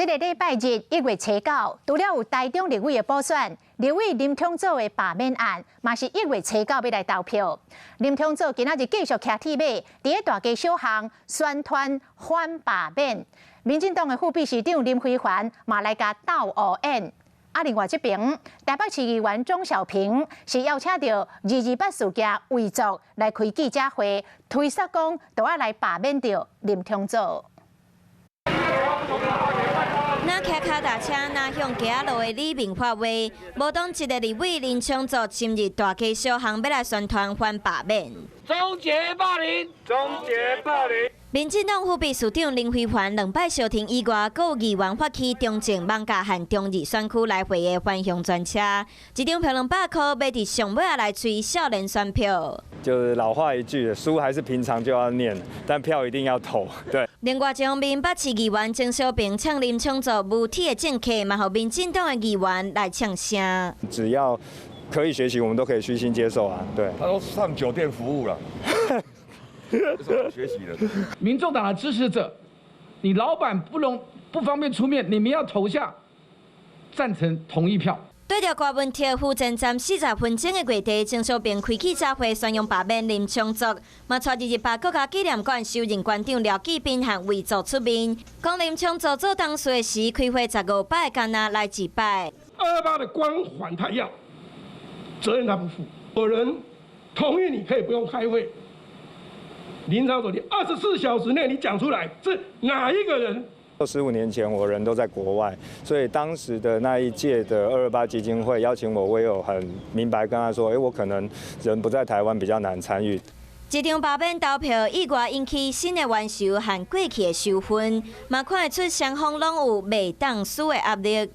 這个禮拜日1月初9，除了有台中立委的補選，立委林昶佐的罷免案，嘛是一月初九欲來投票。林昶佐今仔日繼續騎鐵馬，佇咧大街小巷宣傳反罷免。民進黨的副秘書長林飛帆嘛來共鬥烏演。啊，另外這邊台北市議員鍾小平是邀請著228事件遺族來開記者會，推捒講都愛來罷免著林昶佐。若騎跤踏車，若向街仔路的李明發話，無黨籍的立委林昶佐深入大街小巷，欲來宣傳反罷免。終結霸凌，終結霸凌。民進黨副秘書長林飛帆兩擺相挺以外，閣有議員發起中正艋舺和中二選區來回的返鄉專車，一張票200箍，欲佇上尾仔來催少年選票。就是老話一句，書還是平常就要念，但票一定要投。對。另外一方面，北市議員鍾小平嗆林昶佐無體的政客，嘛予民進黨的議員來嗆聲。只要可以學習，我們都可以虛心接受啊。對。他都上酒店服務了。學習了。民眾黨的支持者，你老闆不能不方便出面，你們要投下贊成同意票。對著柯文哲浮前站40分鐘的月台，鍾小平開記者會宣揚罷免林昶佐，嘛帶228國家紀念館首任館長廖紀斌和遺族出面，講林昶佐做董事時開會15擺干焦來一擺。 228的光環他要，責任他不負。有人同意你可以不用開會。林昶佐，你24小時內你講出來是哪一個人？ 15年前，我人都在國外，所以當時的那一屆的二二八基金會邀請我，我有很明白跟他說，哎，我可能人不在台灣，比較難參與。這場罷免投票意外引起新的冤仇和過去的仇恨，嘛看會出雙方攏有袂當輸的壓力。